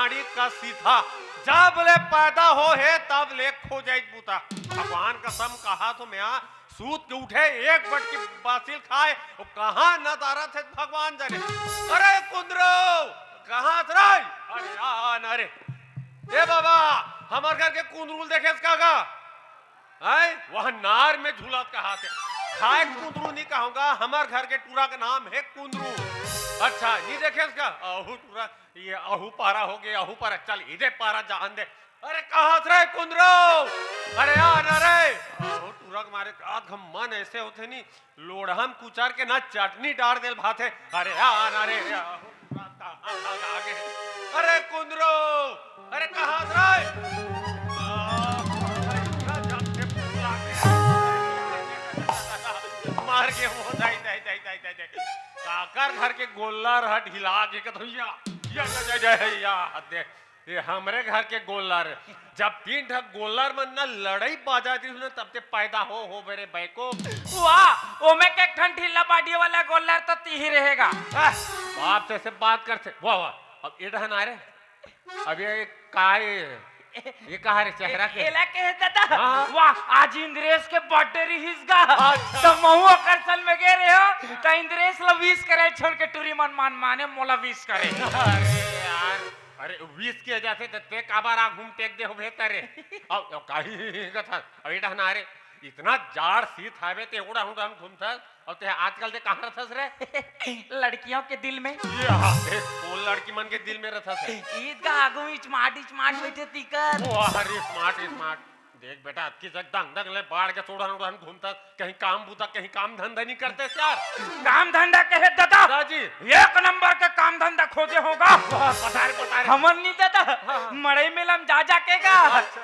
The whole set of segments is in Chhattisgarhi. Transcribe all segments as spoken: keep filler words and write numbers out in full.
का सीधा। जब ले पैदा हो हे, तब ले खोजे बुता। भगवान कसम कहा तो मैं सूत के उठे, एक बटकी बासिल खाए, अउ कहाँ नदारत हे भगवान जाने। अरे कुंदरू, कहाँ हस रे? अरे यार, अरे, ए बाबा, हमर घर के कुंदरू ल देखेस का गा? हैं? वह नार में झूलत कहाथे। खाए कुंदरू नहीं कहूंगा, हमर घर के टूरा का नाम हे कुंदरू। अच्छा, नहीं देखेस का? अहू टूरा, ये अहू पारा हो गए, अहू पारा। चल, इदे पारा जान दे। अरे, कहाँ हस रे कुंदरू? अरे, आ ना रे। अहू टूरा के मारे का घमन ऐसे होथे नी, लोढ़ा म कुचर के ना चटनी डार देल भाथे। अरे, आ ना रे, अहू टूरा कहाँ भाग आगे? अरे, कुंदरू, अरे, कहाँ हस रे? आ, भैया, जब से फूल आगे। मार के हो, दाई, दाई, दाई, दाई, दाई, दाई। काकर घर के गोल्लर ह ढिला के कथो या, या, या, या, या, या, देख, ये हमरे घर के गोल्लर। जब तीन ठक गोल्लर मन न लड़ई बाजा दिस न, तब ते पैदा हो, हो बे रे बैको। वाह, ओमे के एक ठन ढीला body वाला गोल्लर तो तीही रहेगा। आह, बाप से, से बात करथे। वाह, वाह, अब ए डहन आ रे। अब ये का ये? ये कहा रे चेहरा के? एला कहे दादा। हाँ। वाह, आज इंद्रेश के birthday रिहिस गा। अच्छा। त महू ओकर सन में गे रहे हो, त इंद्रेश ला wish करे छोड़ के टूरी मन मान माने मोला wish करे। अरे यार, अरे wish किया जाथे त ते काबर आ घूम टेक दे हो बेहतर रे। अब, अब काहे कथा? अब ए डहन आ रे, इतना जाड़ सीत हावे ते उड़ा उड़ा हम घूमथस। अउ ते आजकल ते कहाँ रथस रे? लड़कियों के दिल में। ये हाँ, ए, वो लड़की मन के दिल में रथस रे। ईद का आगू में smart, smart बैठे तीकर। ओ, अरे, smart, smart। देख बेटा, अतकी जग दंग दंग ले बाढ़ के चोड़न उड़न घूमथस, कहीं काम बूता, कहीं काम धंधा नहीं करते यार। काम धंधा कहे दादा? दादा जी। एक नंबर के काम धंधा खोजे होगा। वाह, पधारे, पधारे। हमन नहीं दादा, हाँ, हाँ। मड़ई मेला में जा जा के गा। अच्छा।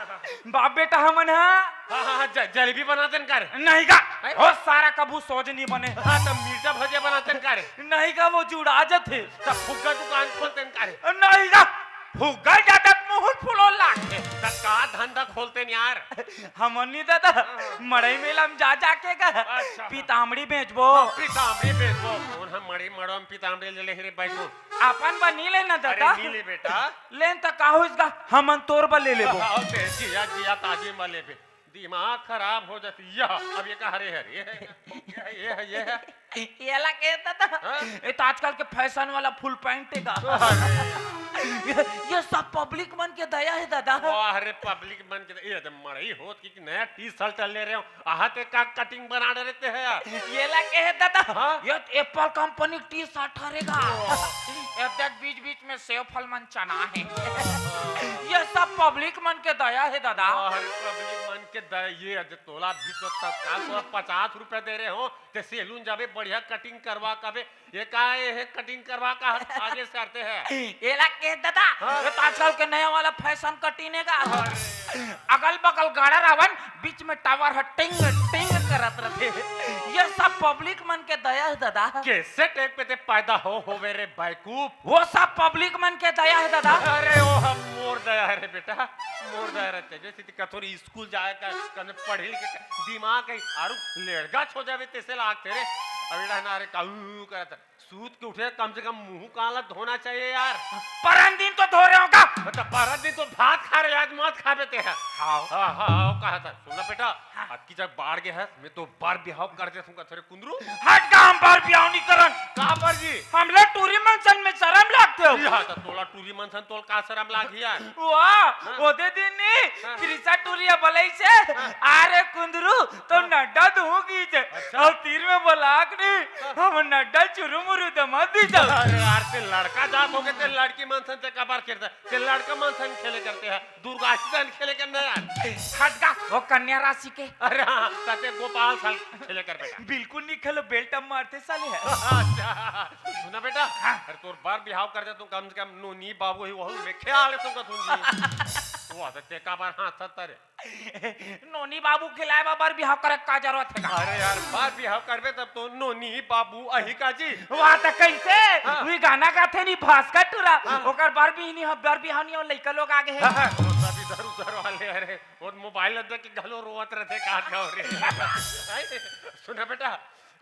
बाप बेटा हमन हा। हाँ, हाँ, हाँ, ज-, जलेबी बनातेन का रे? नहीं गा। हैं? ओ सारा कभू सोज नहीं बने। हाँ, त मिर्चा भजिया बनातेन का रे? नहीं गा, वो जुड़ा जथे। त फुग्गा दुकान खोलतेन का रे? नहीं गा, फुग्गा ज्यादा मुंह फुलो लागथे। त का धंधा खोलतेन यार? हमन नहीं दादा, हाँ। मड़ई मेला में जा जा के गा। अच्छा। पीतामड़ी बेचबो। हाँ, पीतामड़ी बेचबो। कौन हम मड़ई मड़वा में पीतामड़ी ले ले रे बैठो? अपन बा नहीं लेना अरे दादा। नहीं ले बेटा। लेन त का होइस गा, हमन तोर बा ले लेबो। हाँ, ते जिया, जिया ताजी में लेबे। दिमाग खराब हो जाती। यह, अब ये कहा रे हरे, ये है, ये है, ये है। एला कहे दादा। हाँ? ये तो आजकल के fashion वाला full pant है गा। अरे। ये, ये सब public मन के दया है दादा। वाह रे, public मन के दया। ये तो मड़ई होत कि नया T-shirt ले रहे हो, आहा ते का cutting बना डरे ते है यार। एला कहे दादा। हाँ? ये तो Apple company T-shirt हरे गा। वाह। ये देख बीच बीच में सेव फल मन चना है। ये सब public मन के दया है दादा। वाह रे, public मन के दया। ये अज तोला भी तो तत्काल तोला पचास रुपया दे रहे हो, ते salon जाबे बढ़िया cutting करवा कबे। ये का ये है cutting करवा का आगे से आते हैं। एला कहे दादा, हाँ। ये तो आजकल के नया वाला fashion cutting है गा। अरे। अगल बगल गाड़ा रावन, बीच में tower ह टिंग टिंग करत रथे। ये सब public मन के दया है दादा। कैसे टेक पे ते पैदा हो होवे रे बैकूफ? वो सब public मन के दया है दादा। अरे वो हम मोर दया है रे बेटा, मोर दया रहते जैसे ती कथोरी स्कूल जाए का कने पढ़े लिखे का दिमाग है आरु लेड़गा छो जावे तेसे लागते रे। अबे रहना रे काऊ करत सूत के उठे, कम से कम मुंह काला धोना चाहिए यार। परन दिन तो धो रहे हो का? अच्छा, परन दिन तो भात खा रहे, आज मत खा बेटे है। हाँ। हाँ, हाँ, हाँ, कहा था, सुन ना बेटा, हाँ। अतकी जब बाढ़ गए है, मैं तो बर बिहाव कर दे दूंगा तेरे कुंदरू। हट का हम बर बिहाव नहीं करन। का बर जी? हम लोग टूरी मनसन में शर्म लागते हो। या, तो तोला टूरी मनसन तोल का शर्म लाग यार? वाह, हाँ। वो दे दिन नहीं, हाँ। त्रिशा टूरी बलई से, हाँ। अरे कुंदरू, तो हाँ। नड्डा धो गई थे। अच्छा। और तीर में बलाक नहीं, हाँ। हम नड्डा चुरुमुरु दमा दी जाओ। अरे यार, ते लड़का जात हो गए, ते लड़की मनसन ते कबार खेलता, ते लड़का मनसन खेले करते हैं, दुर्गासी दन खेले करना यार। हट गा, वो कन्या राशि के। अरे हाँ, तते गोपाल साल खेले कर बेटा। बिल्कुल नहीं खेलो, बेल्ट मारते साले है। अच्छा, सुना बेटा, हाँ। अरे तोर बार बिहाव कर दे, तू कम से कम नोनी बाबू ही वहू में ख्याल है तुमका सुन जी। वो तो ते का बार हाँ सत्तर है। नोनी बाबू खिलाए बा बर बिहाव करे का जरूरत है का? अरे यार, बर बिहाव करबे तब तो नोनी बाबू अही का जी। वाह, त कैसे? हाँ। वही गाना गाथे नी भास्कर टूरा, हाँ। ओकर बर बिहनी ह, बर बिहाव नी हो, लइका लोग आगे है। हाँ, हाँ, वो सब इधर उधर वाले, अरे, वो मोबाइल देख के घलो रोवत रहते, का गाँव रे। सुना बेटा,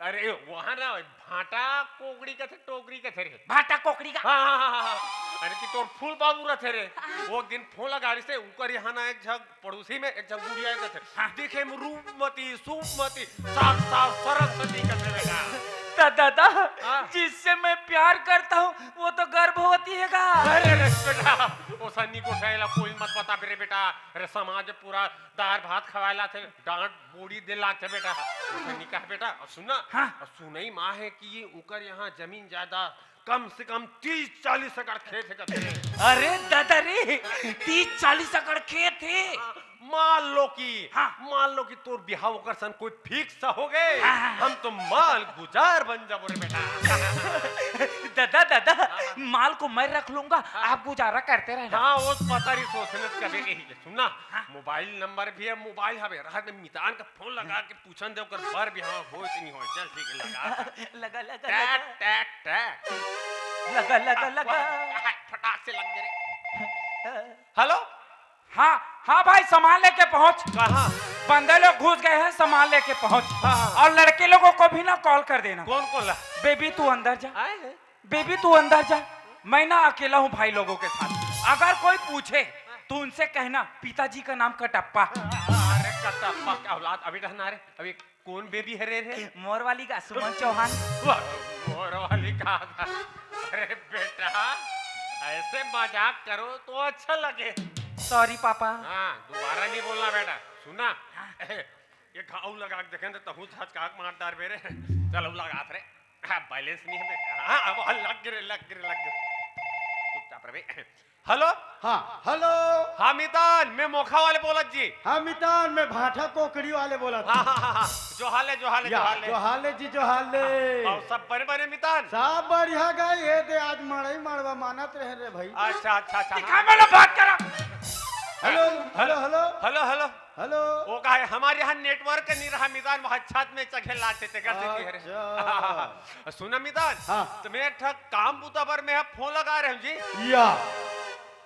अरे, वहाँ ना, भाटा कोकड़ी कथे, टोकरी कथे रे। भाटा कोकड़ी का? हाँ, हाँ, हाँ, हाँ, हाँ। अरे कि तोर फूल बाबू रथे रे। वो एक दिन फोन लगा रहिसे, उकर यहाँ ना एक झन पड़ोसी में एक झन बुढ़िया रथे। हाँ। दिखे में रूपमती, सूपमती, साक्षात सरस्वती कथे बेटा। त दादा, हाँ। जिससे मैं प्यार करता हूँ, वो तो गर्भवती है का? अरे रे बेटा, ओसनी गोठिया ला कोई मत बताबे रे बेटा। अरे समाज पूरा दार भात खवाए ला थे, डांट बोड़ी दे ला थे बेटा। ओसनी कहे बेटा, अउ सुन ना, हाँ। अउ सुनई मा हे कि ये उकर यहाँ जमीन जायदाद कम से कम तीस चालीस एकड़ खेत हे कथे। अरे दादा रे, तीस चालीस एकड़ खेत हे। हाँ, मान लो कि, हाँ। मान लो कि तोर बिहाव ओकर सन कोई फिक्स हो गे, हाँ, हाँ, हाँ। हम तो माल गुजार बन जाबो रे बेटा। दादा, दादा, हाँ, हाँ। माल को मैं रख लूंगा, हाँ। आप गुजारा करते रहना। हाँ, वो पता नहीं सोचने कभी कही ले। सुन ना, हाँ। मोबाइल नंबर भी हे, मोबाइल हवे, रात में मितान का फोन लगा के पूछन दे, ओकर बर बिहाव होय कि नहीं होय। चल ठीक हे, लगा। लगा, लगा, टैक, लगा। टैक, टैक। लगा, लगा, आ, लगा। वाह, फटाक से लग गे रे। हेलो? हाँ, हाँ भाई, सामान लेके पहुंच। कहाँ? बंदे लोग घुस गए हैं, सामान लेके पहुंच। हाँ, हाँ। और लड़के लोगों को भी ना कॉल कर देना। कौन, कौन ला? बेबी, तू अंदर जा। आए हैं? बेबी, तू अंदर जा, मैं ना अकेला हूँ भाई लोगों के साथ। अगर कोई पूछे, तो उनसे कहना, "पिताजी का नाम कटप्पा।" अरे कटप्पा के औलाद, अभी रहना रे, अभी कौन बेबी हे रे, रे? मोर वाली का, सुमन चौहान। वाह, मोर वाली का। अरे बेटा, ऐसे मजाक करो तो अच्छा लगे। Sorry papa. हाँ, दोबारा नहीं बोलना बेटा। सुन ना, हाँ। ये घाव लगा के देखें तो तहूँ झचका के मार डारबे रे। चल, अब लगात रे। हाँ, बैलेंस नहीं हे बे। हाँ, अब हाँ, लग गे रे, लग गे रे, लग गे रे। चुपचाप रह बे। हेलो? हाँ, हेलो। हाँ, मितान, मैं मोखा वाले बोलत जी। हाँ, मितान, मैं भाठा कोकड़ी वाले बोलत हाँ, हूँ। हाँ, हाँ, हाँ। जोहार ले, जोहार ले, या, जोहार ले। जोहार ले जी, जोहार ले। हाँ, अउ सब बने, बने मितान? सब बढ़िया गा, ये दे आज मड़ई मड़वा मानत रहे रे भाई। अच्छा, अच्छा, अच्छा, दिखा हाँ। वाला बात करा। Hello, hello, hello. Hello, hello. Hello. वो का हे, हमारे यहाँ नेटवर्क नहीं रहा मितान, वहाँ छत में चघे लागथे, तेकर से नहीं हे रे। अच्छा। सुना मितान, हाँ। तुम्हें एक ठक काम बूता बर मैं फोन लगा रहे हूँ जी। या,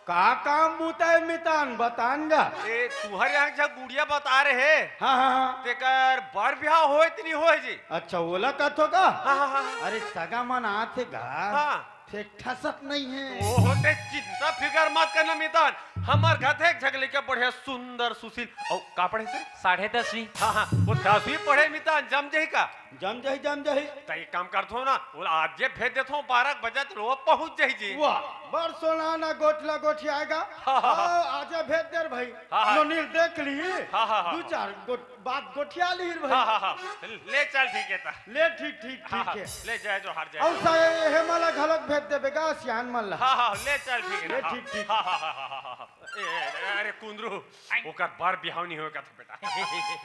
का काम बूता हे मितान, बतान गा। ए, तुहर यहाँ एक झन गुड़िया बता रहे हे। हाँ, हाँ, हाँ। तेकर बर बिहाव होय त नहीं होय जी? अच्छा, ओला कथो का? हाँ, हाँ, हाँ, हाँ। अरे, सगा मन आथे गा। हाँ। फेर ठसत नहीं हे। ओहो, ते चिंता फिकर मत करना मितान। हमर घर एक झन लइका बढ़िया सुंदर सुशील। अउ का पढ़े से? साढ़े दसवीं। हाँ, हाँ, वो दसवीं पढ़े मितान, जम जाही का? जम जाही, जम जाही। त एक काम करथो ना, ओला आजे भेज देथो, बारह बजे त वो पहुंच जाही जी। वाह, बड़ सोना ना गोठला गोठियाएगा। हाँ, हाँ, हाँ। हाँ, आजे भेज दे रे भाई। हाँ, हाँ। नोनी ल देख ली। हाँ, हाँ, हाँ, दू हाँ। चार गोट बात गोठिया लिही रे भाई। हाँ, हाँ, हाँ। ले चल, ठीक हे त। ले, ठीक, ठीक, हाँ, ठीक हाँ, हे। ले जय जोहार, जय अउ जोहार। सा-, हे मन ला घलोक भेज देबे गा, सियान मन ला। हाँ, हाँ, ले चल, ठीक हे ना, ले, हाँ। ठीक, ठीक। हाँ, हाँ, हाँ। ए, ए, अरे कुंदरू, आय। ओकर बर बिहाव नहीं होय कथे बेटा।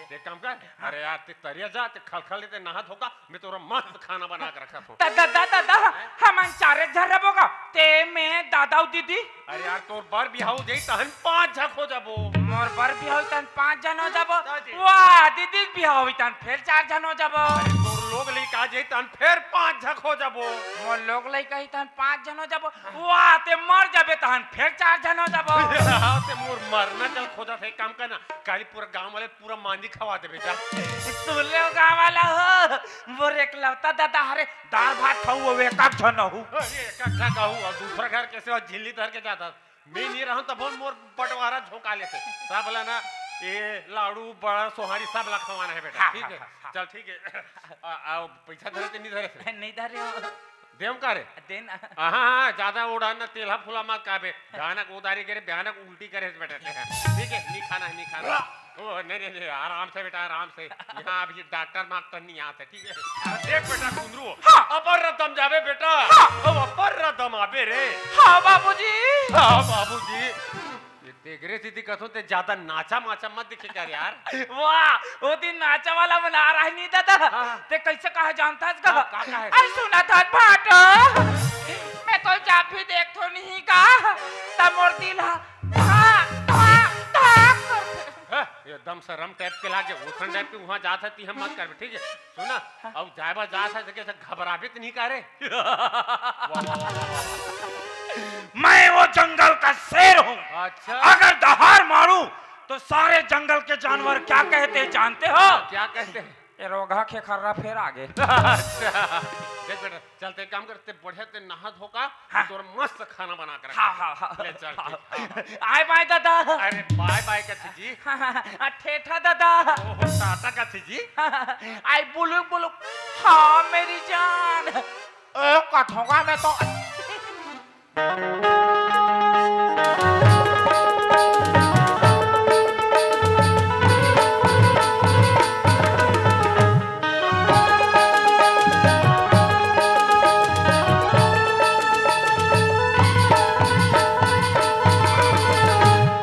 ते काम कर, हाँ। अरे यार, ते तरिया जा, ते खलखल ले, ते नहा धो का, मैं तोरा मस्त खाना बना के रखत हूँ। त दादा, दादा, हैं? हमन चारे झन रबो गा, ते, मैं, दादा अउ दीदी। अरे यार, तोर बर बिहाव हो जाही, तहन पांच झक हो जाबो। मोर बर बिहाव होही, तहन पांच झन हो जाबो। का जी? वाह, दीदी के बिहाव होही, तहन फेर चार झन हो जाबो। अरे, तोर लोग लइका आ जाही, तहन फेर पांच झक हो जाबो। मोर लोग लइका होही, तहन पांच झन हो जाबो। वाह, ते मर जाबे, तहन फेर चार झन हो जाबो। हाँ, ते मोर मरना चल खोजत हे, काम करना, काली पूरा गांव वाले पूरा मांदी खवा देबे जा। सुन ले ओ गांव वाला हो, मोर एकलौता दादा हरे, दार भात खाहू, अउ एक आध झन आहू। अरे, एक आध झन आहू, अउ दूसरा घर के सेवा झिल्ली धर के जाता। मैं नहीं रहूं तब मोर बंटवारा झोंका लेते। सब ला ना, ये लाड़ू, बड़ा, सोहारी सब ला खवाना हे बेटा, हाँ, ठीक हाँ, हे? हाँ, हाँ। चल, ठीक हे। आ, आ, पैसा धरे ते नहीं धरे थे? नहीं धरे हो। देम का रे? देना। हाँ, हाँ, ज्यादा उड़ान ना, तेलहा फूला मत खाबे। भयानक उधारी करे, भयानक उल्टी करे बेटा ते। ठीक हे, नहीं खाना हे, नहीं खाना। ओ, नहीं, नहीं, नहीं, आराम से बेटा, आराम से। यहाँ अभी डॉक्टर मास्टर नहीं आते, ठीक हे? देख बेटा कुंदरू, हाँ। अब्बड़ रद्दा म जाबे बेटा। हाँ। अब अब्बड़ रद्दा म आबे रे। हाँ बाबूजी। हाँ बाबूजी। ये तेकरे सेती कथों ते ज्यादा नाचा माचा मत दिखे कर यार। वाह, वो दिन नाचा वाला मन आ रहा नहीं दादा। हाँ। ते कैसे कहा जानता है इसका? हाँ, का कहा है? अरे सुना था भाटो, मैं तो जब भी देखथों नहीं का, तब मोर दिल हा धक, धक, धक करथे। हैं? एकदम शरम टाइप के लागे, ओसन टाइप के वहाँ जात हे, ती हम मत करबे, ठीक हे? सुना, हाँ। अब जाए बर जात हे, तो कैसे घबराबे तो नहीं करे? वाह, वाह, वाह, वाह, वाह। मैं वो जंगल का शेर हूँ। अच्छा। अगर दहाड़ मारूं, तो सारे जंगल के जानवर क्या कहते हैं, जानते हो? क्या कहते हैं? ए रोगहा खेखर्रा फेर आगे। अच्छा। देख बेटा, चल ते काम कर, ते बढ़िया ते नहा धो का, हाँ। तोर मस्त खाना बना के रख। हाँ, हाँ, हाँ। ले चल, ठीक, हाँ। आय बाय दादा। अरे बाय बाय कथे जी। हाँ, हाँ, हाँ, ठेठा दादा। ओहो, टाटा कथे जी। हाँ, हाँ, हाँ, आय बुलुक बुलुक। हाँ, मेरी जान। ए, कथोंगा मैं तो।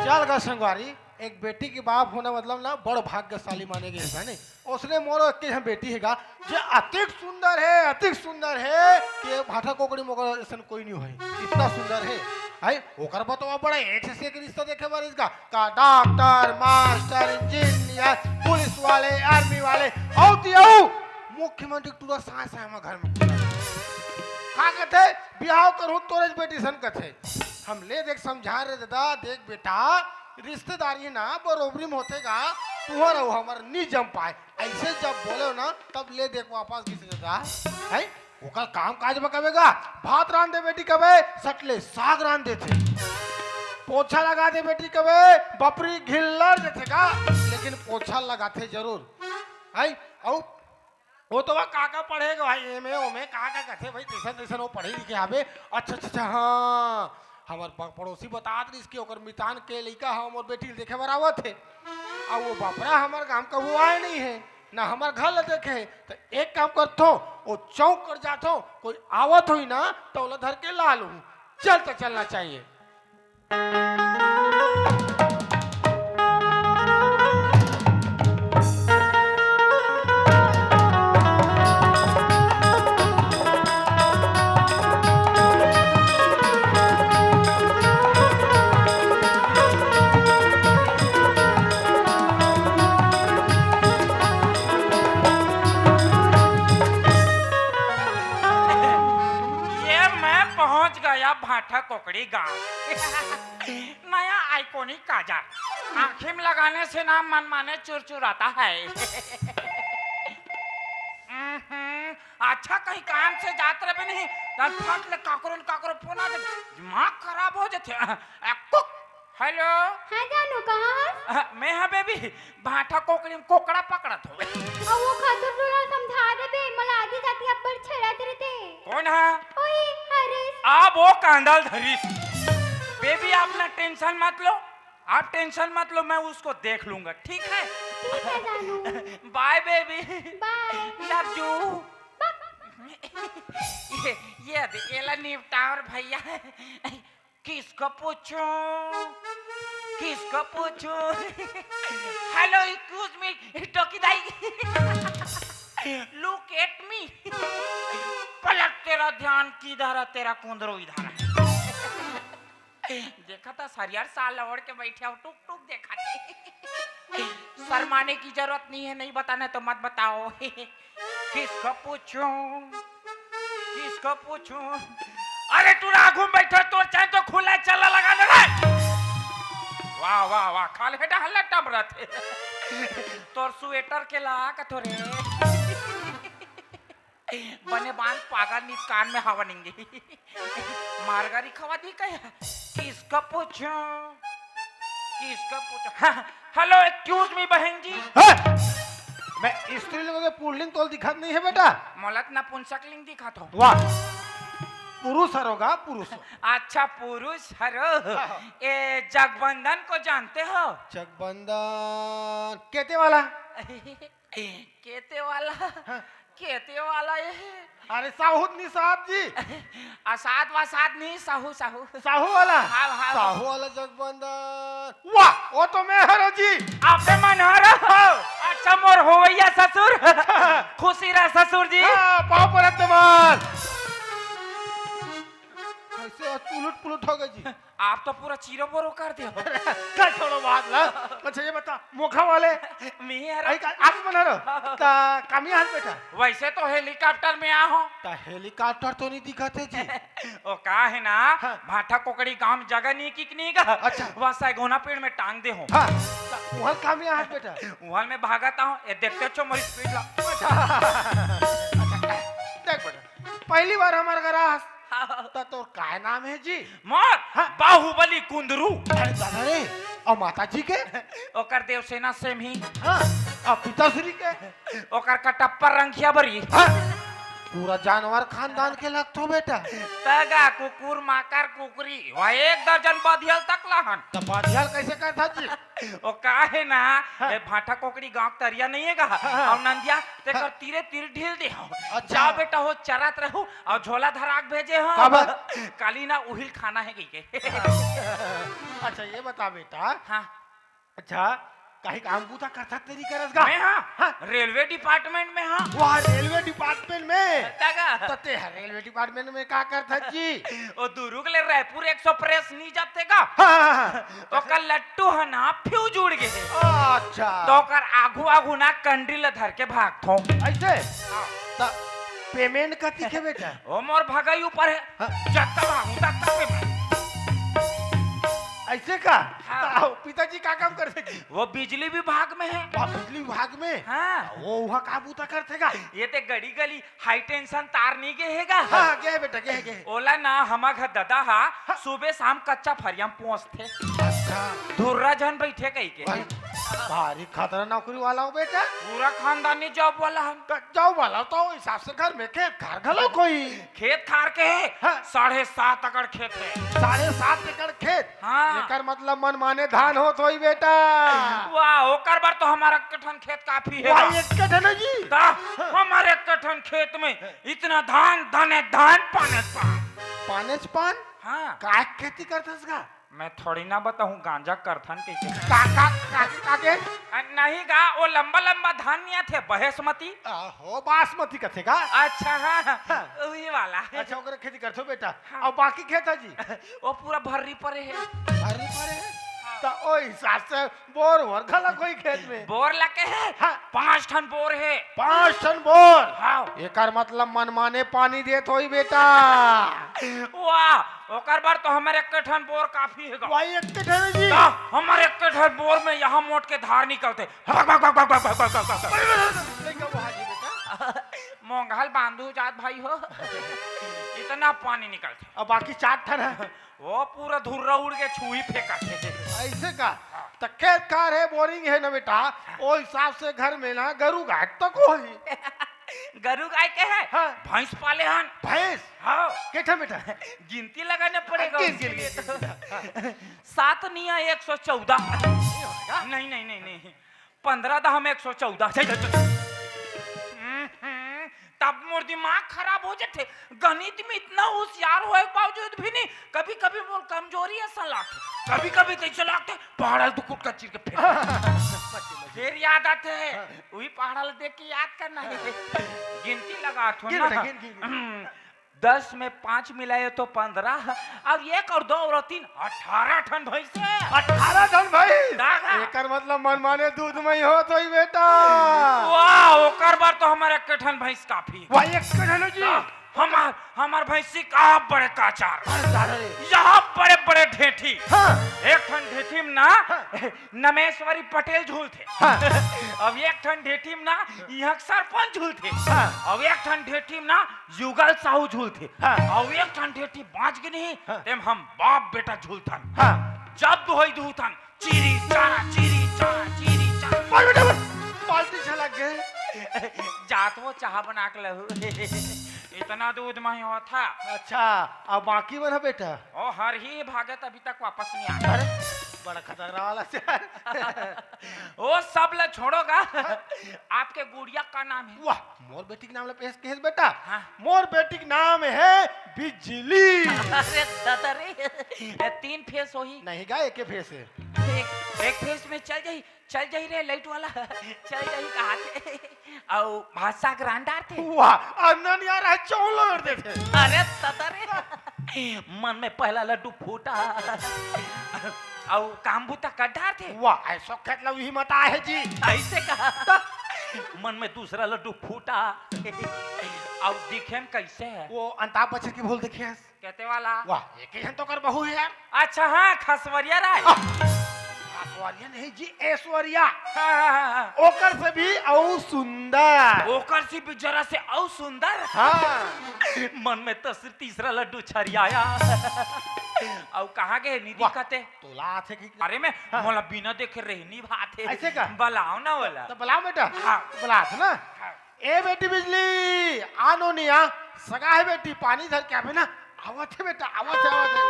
चल गा संगवारी, एक बेटी के बाप होना मतलब ना बड़ भाग्यशाली माने गे हे, जाने? ओसने मोरो एक झन बेटी हे गा, जे अतिक सुंदर हे, अतिक सुंदर हे कि भाठा कोकड़ी मोकर अइसन कोई नहीं होय, इतना सुंदर हे। हाय, ओकर बतवा बड़ा एक से एक रिश्ता देखे बर इसका, का डॉक्टर, मास्टर, इंजीनियर, पुलिस वाले, आर्मी वाले, अउ ती अउ मुख्यमंत्री टूरा साय साय मा घर में। का कथे, बिहाव करहूं तोरेच बेटी सन कथे। हम ले देख समझा रे दादा, देख बेटा, रिश्तेदारी ना बरोबरी में होथे गा, तुहर अउ हमर नी जम पाय। अइसे जब बोले ना, तब ले देख वापस किसे देता है? ओकर काम काज में कबे गा, भात रांध दे बेटी कबे, सटले साग रांध देथे। पोछा लगा दे बेटी कबे, बपरी घिल्लर देथे गा, लेकिन पोछा लगाथे जरूर। है? अउ वो तो वह का का पढ़े गा भाई, एमे, ओमे, का का कथे भाई, जइसन, जइसन वो पढ़े लिखे हाबे। अच्छा, अच्छा, अच्छा, हाँ, हमर प-, पड़ोसी बतात रहिस कि ओकर मितान के लइका ह, मोर बेटी ल देखे बर आवत हे। अउ वो बपरा हमर गांव कभू आय नहीं हे, ना हमर घर ल देखे हे। त एक काम करथों, वो चौक कर जाथों, कोई आवत होही ना, त ओला धर के ला लूहूं। चल त चलना चाहिए। ये मैं पहुंच गया भाठा कोकड़ी गांव। नया आइकॉनिक काजल आंखी में लगाने से ना मन माने चुरचुराता है। हम्म, अच्छा कहीं काम से जात रहे नहीं, तब फट ले काकरो न काकरो फोन आ जाए, दिमाग खराब हो जाते। आ, कुक, हेलो। हाँ जानू, कहाँ हस? आ, मैं हाँ बेबी, भाठा कोकड़ी में कोकड़ा पकड़त हो। अउ वो खतुर टूरा समझा देबे, मोला आधी जाति अब्बड़ छेड़त रहिथे। कौन हा? ओए, हरीश। अब वो कांदा ल धरिस। बेबी, आप ना टेंशन मत लो, आप टेंशन मत लो, मैं उसको देख लूंगा, ठीक है? ठीक है जानू। बाय बेबी। बाय। Love you. ये, ये दे, एला निपटावर भैया। किसको पूछूं, किसको पूछूं? हेलो, एक्सक्यूज मी, टोकी दाई। Look at me. पलट, तेरा ध्यान किधर है, तेरा कुंदरू इधर है। देखा था सरियर साल ओढ़ के बैठे हो, टुक टुक देखा थे। शर्माने की जरूरत नहीं है, नहीं बताना तो मत बताओ। किसको पूछूं, किसको पूछूं? अरे टूरा आगू में बैठा, तोर चाहे तो खुला चला लगा दे रे। वाह, वाह, वाह, खाल हेटा हल्ला टमरत हे। तोर स्वेटर के ला कथो रे। बने बांध पागल, नित कान में हवा निंगे। मारगारी खवा दी कहे, किसको पूछूं, किसको पूछूं? हाँ, हेलो, एक्सक्यूज मी बहन जी। हे! मैं स्त्रीलिंग के पुल्लिंग तोल दिखत नहीं है बेटा। मोला त नपुंसकलिंग दिखत हो। वाह, पुरुष हरो गा, पुरुष हो। अच्छा, पुरुष हरो। हाँ, हाँ। ए, जगबंधन को जानते हो? जगबंधन केते वाला? केते वाला? हाँ। केते वाला ये? अरे साहू त निषाद जी। असाद वसाद नहीं, साहू, साहू। साहू वाला? हाँ, हाँ। साहू वाला जगबंधन। वाह, वो तो मैं हरो जी। आपे मन हरो? हाँ। अच्छा, मोर होवैया ससुर। हाँ। खुशी रह ससुर जी। हाँ, पाँव परत तुम्हार। कैसे आज उलट पुलट हो गए जी? आप तो पूरा चीरो बोरो कर दे। का छोड़ो बात ला। अच्छा ये बता, मोखा वाले? मैं यार आई का, आप मन हरो? ता कमी हाथ बेटा। वैसे तो हेलीकॉप्टर में आ हो। ता हेलीकॉप्टर तो नहीं दिखत हे जी। ओ का है ना, हाँ। भाठा कोकड़ी गांव में जगह नहीं कि नहीं का। अच्छा। वह सैगोना पेड़ में टांग दे हो। हाँ। ता उहल कमी हाथ बेटा। उहल में भागत आहो, ये देखते छो मोरी स्पीड ला। देख बेटा, पहली बार हमर घर आस, हाँ। त तोर काय नाम हे जी? मोर हाँ। बाहुबली कुंदरू। अरे दादा रे, अउ माता जी के? ओकर देवसेना सेमही। हाँ, अउ पिताश्री के? ओकर कटप्पर रंखिया बरी। हाँ, पूरा जानवर खानदान के लगथो बेटा। तगा कुकुर, माकर, कुकरी, वह एक दर्जन बधियल तक लाहन। त बधियल कैसे करथा जी? ओ का हे ना, हाँ। ए भाटा कोकड़ी गांव के तरिया नहीं हे गा? हाँ। अउ नंदिया, तेकर हाँ। तीरे तीर ढील दे हो। अच्छा। जा बेटा हो चरात रहू अउ झोला धरा के भेजे हो। काबर? काली ना उहिल खाना हे कहिके। अच्छा, ये बता बेटा। हाँ। अच्छा, कहीं काम बूता करथा तेरी करस गा? मैं हाँ, हाँ। रेलवे डिपार्टमेंट में हाँ। वाह, रेलवे डिपार्टमेंट में? तगा। त ते ह रेलवे डिपार्टमेंट में का करथा जी? ओ दुरुग ले रायपुर एक्सप्रेस नहीं जाथे गा? हाँ, हाँ, हाँ। ओकर लट्टू ह ना फ्यूज उड़ गे हे। अच्छा। त ओकर आघू आघू ना कंडी ल धर के भागथों। ऐसे? हाँ। त पेमेंट कति के बेटा? ओ मोर भगई ऊपर हे। हाँ। जत्ता भागू तत्ता पेमेंट। ऐसे का? हाँ। त आओ, पिताजी का काम करथे जी? वो बिजली विभाग में हे। वाह, बिजली विभाग में? हाँ। वो वहाँ का बूता करथे गा? ये ते गड़ी गली हाई टेंशन तार नहीं गे हे गा? हाँ, गे हे बेटा, गे हे, गे हे। ओला ना हमर घर ददा हा हाँ। सुबह शाम कच्चा फरिया म पोंछथे। अच्छा। धुर्रा झन बैठे कहिके। भाई, भारी खतरा नौकरी वाला हो बेटा। पूरा खानदानी जॉब वाला हम। त जॉब वाला तो हिसाब से घर में खेत खार घलो कोई। खेत खार के हे, हाँ। साढ़े सात एकड़ खेत हे। साढ़े सात एकड़ खेत? हाँ। एकर मतलब मनमाने धान होत होई बेटा। वाह, ओकर बर तो हमर एक ठन खेत काफी हे वाह, बा। एक ठन हे जी। त हाँ। हमर एक ठन खेत में इतना धान, धाने धान, पाने पान। पाने पान? हाँ। काय खेती करथस गा? मैं थोड़ी ना बताऊं गांजा करथन कहिके। का, का, का, का के? अ, नहीं गा, वो लंबा लंबा धान नहीं आथे, बहेसमती। आ, हो, बासमती कथे का? अच्छा, हाँ, हाँ। उही वाला। अच्छा, ओकरे खेती करथो बेटा। हाँ। अउ बाकी खेत हे जी? वो पूरा भर्री परे हे। भर्री परे हे? हाँ। त ओ हिसाब से बोर होर घला कोई खेत में? बोर लगे हे? हाँ। पांच ठन बोर हे। पांच ठन बोर? हाँ। एकर मतलब मनमाने पानी देत होई बेटा। वाह, ओकर बर तो हमर एक ठन बोर काफी हे गा। वाह, एक ठन जी। त हमर एक ठन बोर में यहाँ मोट के धार निकलथे। भग, भग, भग। लइका वो हाजी बेटा। मोंघल बांधू जात भाई हो। इतना पानी निकलथे। अब बाकी चार ठन हे। वो पूरा धुर्रा उड़ के छुही फेंकथे। ऐसे का? त खेत खार हे, बोरिंग हे ना बेटा, ओ हिसाब से घर में ना गरु गाय तक होही। गरु गाय के हे? हाँ। भैंस पाले हन। भैंस? हाँ। के ठन बेटा? गिनती लगाना पड़ेगा गिन, उसके गिन, लिए गिन, तो। गिन। सात निया एक सौ चौदह। ये होगा? नहीं, नहीं, नहीं, नहीं। पंद्रह दहम एक सौ चौदह। चल, चल, चल। हम्म, हम्म। तब मोर दिमाग खराब हो जाथे। गणित में इतना होशियार होए के बावजूद भी नहीं, कभी-कभी मोर कमजोरी असन लागथे। कभी-कभी तो ऐसे लागथे, पहाड़ ल दू कुटका चीर के फेंक। फिर याद आथे, हाँ। वही पहाड़ ल देख के याद करना हे। गिनती लगाथों गिन ना। बेटा, गिन, गिन, गिन। दस में पाँच मिलाए तो पन्द्रह, अउ एक अउ दो अउ तीन, अठारह ठन भैंस हे। अठारह ठन भैंस? दादा। एकर मतलब मनमाने दूध मई होत होही बेटा। वाह, ओकर बर तो हमर एक ठन भैंस काफी हे। वाह, एक ठन जी। हाँ, हमर, हमर भैंसी का बड़े काचार। अरे दादा रे। यहाँ बड़े बड़े ढेठी। हाँ। एक ठन ढेठी में ना, हाँ। नमेश्वरी पटेल झूलथे। हाँ। अब एक ठन ढेठी में ना, यहाँ के सरपंच झूलथे। हाँ। अब एक ठन ढेठी में ना, युगल साहू झूलथे। हाँ। अउ एक ठन ढेठी बाँच गे नहीं, हाँ। तेम हम बाप बेटा झूलथन। हाँ। जब दुहई दुहथन, चीरी चारा, चीरी चारा, चीरी चारा। बोल बेटा, बोल। बाल्टी छलक गे। जात वो चाहा बना के लहू। इतना दूध मई होत हे। अच्छा, अब बाकी मन ह बेटा? ओ हर ही भागे त अभी तक वापस नहीं आया। अरे, बड़ा खतरनाक वाला से। ओ सब ल छोड़ो गा। आपके गुड़िया का नाम हे? वाह, मोर बेटी के नाम ल पेश कहेस बेटा। हाँ। मोर बेटी के नाम हे बिजली। अरे दादा रे, ए, तीन फेस होही। नहीं गा, एके फेस हे। एक, एक फेस में चल जाही, चल जाही रे लाइट वाला, चल जाही कहाथे। अउ भाषा ग्रांड डारथे। वाह, अंदर नहीं आ रहा है, चौल लड़ देथे। अरे दादा रे, मन में पहला लड्डू फूटा। अउ काम बूता कर डारथे। वाह, ऐसो खेत लव ही मत आहे जी। ऐसे कहा। मन में दूसरा लड्डू फूटा। अउ दिखे में कैसे हे? वो अमिताभ बच्चन के बोल देखे हस। कहते वाला। वाह, एक ही हन तो कर बहू हे यार। अच्छा, हाँ, खसवरिया राय। आह, ऐश्वर्या नहीं जी, ऐश्वर्या। हाँ, हाँ, हाँ, हाँ। ओकर से भी अउ सुंदर। ओकर से भी जरा से अउ सुंदर। हाँ। मन में तो सिर्फ तीसरा लड्डू छरियाया। अउ कहाँ गए निधि वाह। कते? तोला आथे कि अरे मैं हाँ। मोला बिना देखे रह नहीं भात हे। ऐसे का? बलाओ ना वाला। तो बलाओ बेटा। हाँ। बलात ना। हाँ। ए बेटी बिजली, आनो नहीं आ। सगा है बेटी, पानी धर के आवे ना। आवत हे बेटा, आवत हे, आवत हे।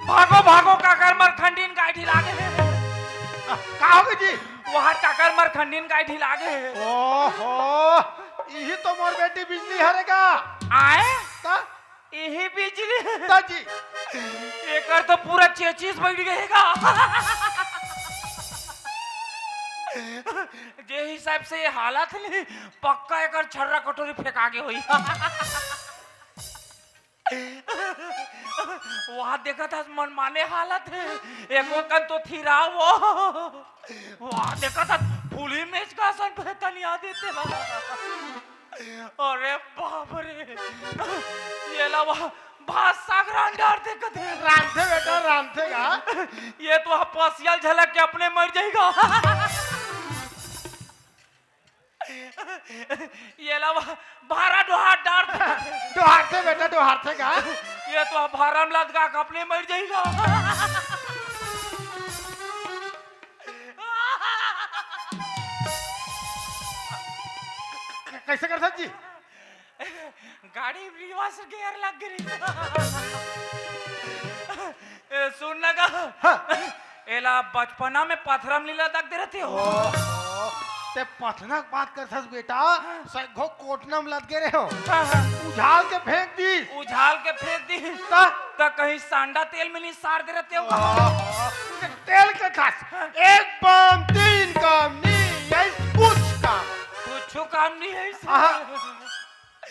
भागो, भागो, काकर मरखंडीन गाय ढिला गे हे। का होगे जी? वहाँ काकर मरखंडीन गाय ढिला गे हे। ओहो, इही तो मोर बेटी बिजली हरे गा। आए? त? इही बिजली? त जी। एकर तो पूरा चेचिस बैठ गे हे गा। जे हिसाब से ये हालत नहीं, पक्का एकर छर्रा कटोरी फेंका गे होही। वहाँ देखत हस मनमाने हालत हे, एको कन तो थिराव। वहाँ देखत हस फुली मेच का असन पे तनिया देते बा। अरे बाप रे, ये ला वहाँ भात साग रांध डार दे कथे। रांधे बेटा, रांधे गा। ये तो वहाँ पसिया ल झलक के अपने मर जाही गा। ये ला भारा डोहार डार दे। डोहारथे बेटा, डोहारथे गा। ये तो भारा म लदका के अपने मर जाही गा। कैसे करथस जी? गाड़ी reverse gear लग गे रही। ए, सुन ना गा। हाँ। एला बचपना में पथरा म नी लदक दे रहितेव। ओहो, ते पथरा के बात करथस बेटा, सैघो कोटना म लदके रहेंव। हाँ, हाँ। उझाल के फेंक दिस। उझाल के फेंक दिस। त? त कहीं सांडा तेल में नी सार दे रहितेव। ओहो, ते तेल के खास। एक काम, तीन काम, नी, यही कुछ काम। कुछ काम नहीं है इसमें। हाँ।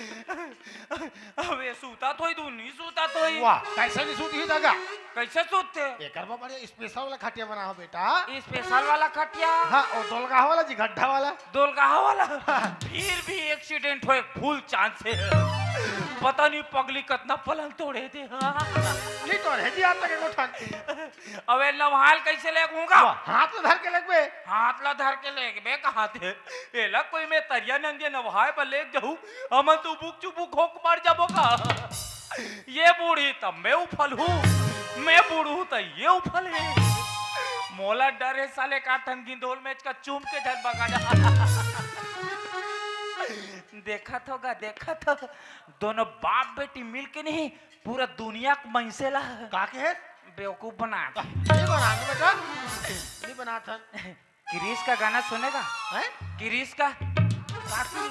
अबे सूतत होही, तू नी सूतत होही। वाह, कैसे नी सूतही दगा? कैसे सूतथे? एकर बर बढ़िया special वाला खटिया बनाहूँ बेटा। Special वाला खटिया? हाँ, वो दोलगाह वाला जी, गड्ढा वाला। दोलगाह वाला? हाँ। फिर भी accident होए के full chance हे। पता नहीं पगली कतना पलंग तोड़े दे। नी तोड़े जी आज तक एको ठन। अबे नवहाय ल कैसे लेगहूँ गा? वाह, हाथ ल धर के लेगबे। हाथ ल धर के लेगबे कहाथे। एला कोई मैं तरिया नंदिया नवहाय बर लेग जाहूँ, हमन तो बुक चुबुक होके मर जाबो गा। ये बूढ़ी तब मैं उफलहूँ, मैं बूढ़हूँ त ये उफलही। मोला डर हे साले का ठन गिंदोल मेच का चूम के झन बगा जा। देखत हो गा, देखत हो, दोनों बाप बेटी मिल के नहीं, पूरा दुनिया के मइनसे ला का कहे? बेवकूफ बना। नहीं बनान बेटा, नहीं बनाथन। क्रिश का गाना सुनेगा? हैं? क्रिश का। काकी।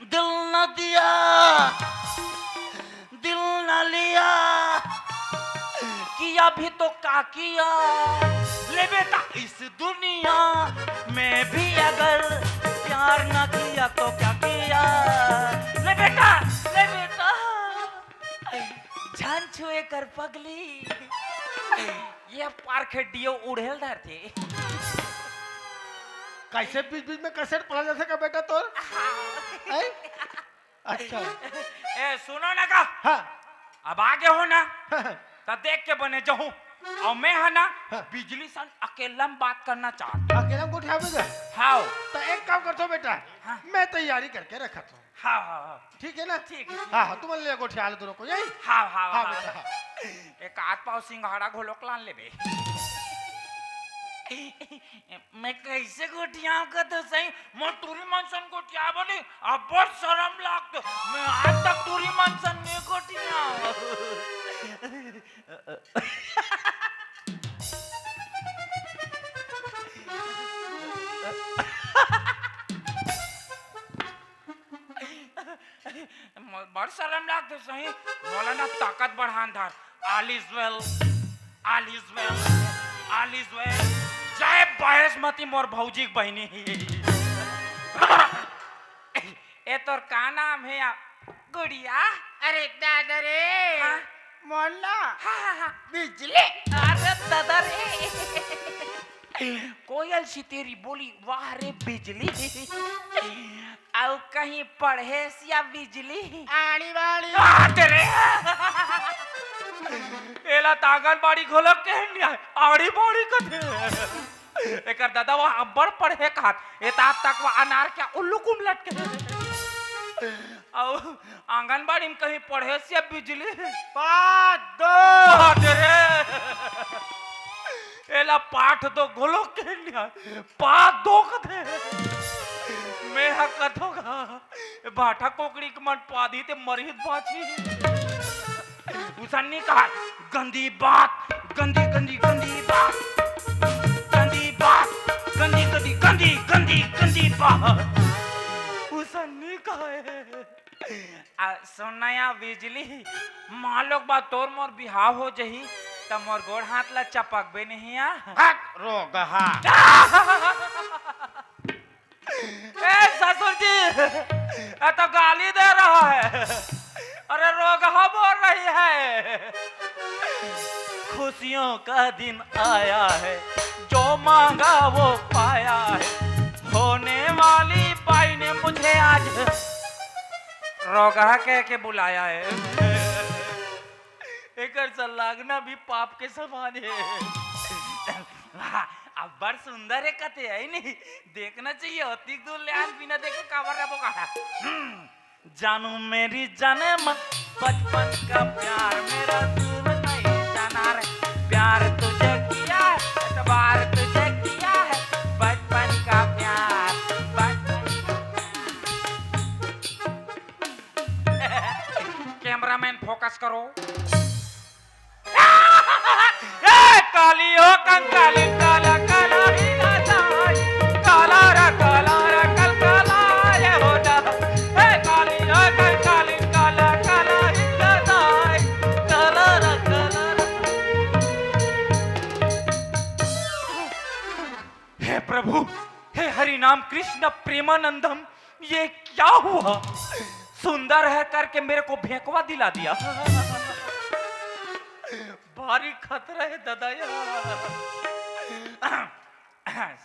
दिल न दिया, दिल न लिया, किया भी तो का किया? ले बेटा, इस दुनिया में भी अगर प्यार न किया तो क्या किया? ले बेटा, ले बेटा। झन छुए कर पगली। ये पार खेडियो उड़ेल धरथे। कैसे बीच-बीच में कैसेट पला जाथे का बेटा तोर? हाँ। हैं? अच्छा। ए, सुनो ना का? हाँ। अब आगे हो ना, त देख के बने जहूँ। अउ मैं ह ना, हाँ। बिजली सन अकेला में बात करना चाहत। अकेला में गोठियाबे गा? हाँ। त एक काम करथो बेटा, हाँ। मैं तैयारी करके रखत हूँ। हाँ, हाँ, हाँ। ठीक है ना? ठीक है, ठीक हाँ, है। हाँ, तुमन ले गोठिया लो दोनों को, यही? हाँ, हाँ, हाँ, हाँ। बेटा, हाँ। एक आध पाव सिंघाड़ा घोलोक लान लेबे। मैं कैसे गोठियाव का तो सही, मैं टूरी मन सन गोठियाव नहीं, अब्बड़ शरम लागत। मैं आज तक टूरी मन सन नहीं गोठियाव। बड़ शरम लागत सही। मोला ना ताकत बढ़ान धर। All is well, all is well, all is well। जय बायसमती मोर भौजी के बहिनी। ए तोर का नाम हे या गुड़िया? अरे दादा रे। हाँ? मोला हाँ, हाँ, हाँ। बिजली। अरे दादा रे, कोयल सी तेरी बोली, वाह रे बिजली। अउ कहीं पढ़ेस या बिजली? आड़ी बाड़ी। आ, तेरे। एला त आंगनबाड़ी घलो कहे नइ आय, आड़ी बाड़ी कथे। एकर दादा वो अब्बड़ पढ़े कहात, एता तक वो अनार के उल्लू कुम लटके। अउ आंगनबाड़ी में कहीं पढ़ेस या बिजली? पाठ दो। बाप रे। एला पाठ दो घलो कहे नइ आय, पाठ दो कथे। मैं ह कथों गा, ए भाठा कोकड़ी के मन पादी ते मरही त बाँचही। उसन नी कहाय, गंदी बात, गंदी, गंदी, गंदी बात, गंदी बात, गंदी, गंदी, गंदी, गंदी, गंदी बात। उसन नी कहाय। आ, सुन ना या बिजली, मान लो बा तोर मोर बिहाव हो जही, त मोर गोड़ हाथ ला चपकबे नहीं आ। हट, रोगहा। ए ससुर जी, ये तो गाली दे रहा है। अरे रोगहा बोल रही है। खुशियों का दिन आया है, जो मांगा वो पाया है। होने वाली बाई ने मुझे आज रोगहा कह के बुलाया है। एकर संग लागना भी पाप के समान है। वाह, अब्बड़ सुंदर हे कथे, हे नहीं? देखना चाहिए, अतिक दूर ले आन बिना देखे काबर रहबो का? हम्म, जानू मेरी जाने मन, बचपन का प्यार मेरा दूर नहीं जाना रे। प्यार तुझे किया है, एतबार तुझे किया है, बचपन का प्यार, बचपन का प्यार। कैमरामैन फोकस करो। ए, काली हो कंकाली, काला, काला ही ना जाए। काला रा, काला रा, कल काला ये हो जा। ए, काली हो कंकाली, काला, काला ही ना जाए। काला रा, काला रा। हे प्रभु, हे हरि नाम कृष्ण प्रेमानंदम, ये क्या हुआ? सुंदर है करके मेरे को भेंकवा दिला दिया। भारी खतरा है दादा यार।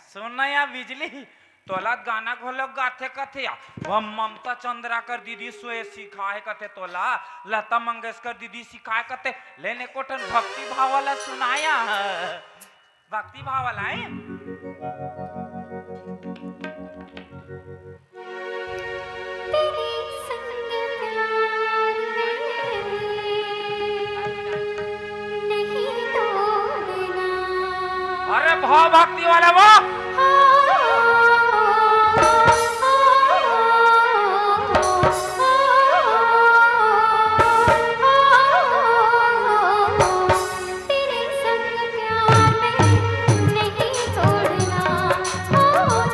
सुन ना या बिजली, तोला गाना घोलो गाथे कथे या। वह ममता चंद्राकर दीदी सोए सिखाए कथे तोला, लता मंगेशकर दीदी सिखाए कथे, लेने कोठन भक्ति भाव वाला सुनाया। भक्ति भाव वाला है। तेरे संग प्यार में नहीं तोड़ना। अरे भाव भक्ति वाला वो। तेरे संग प्यार में नहीं तोड़ना, ओ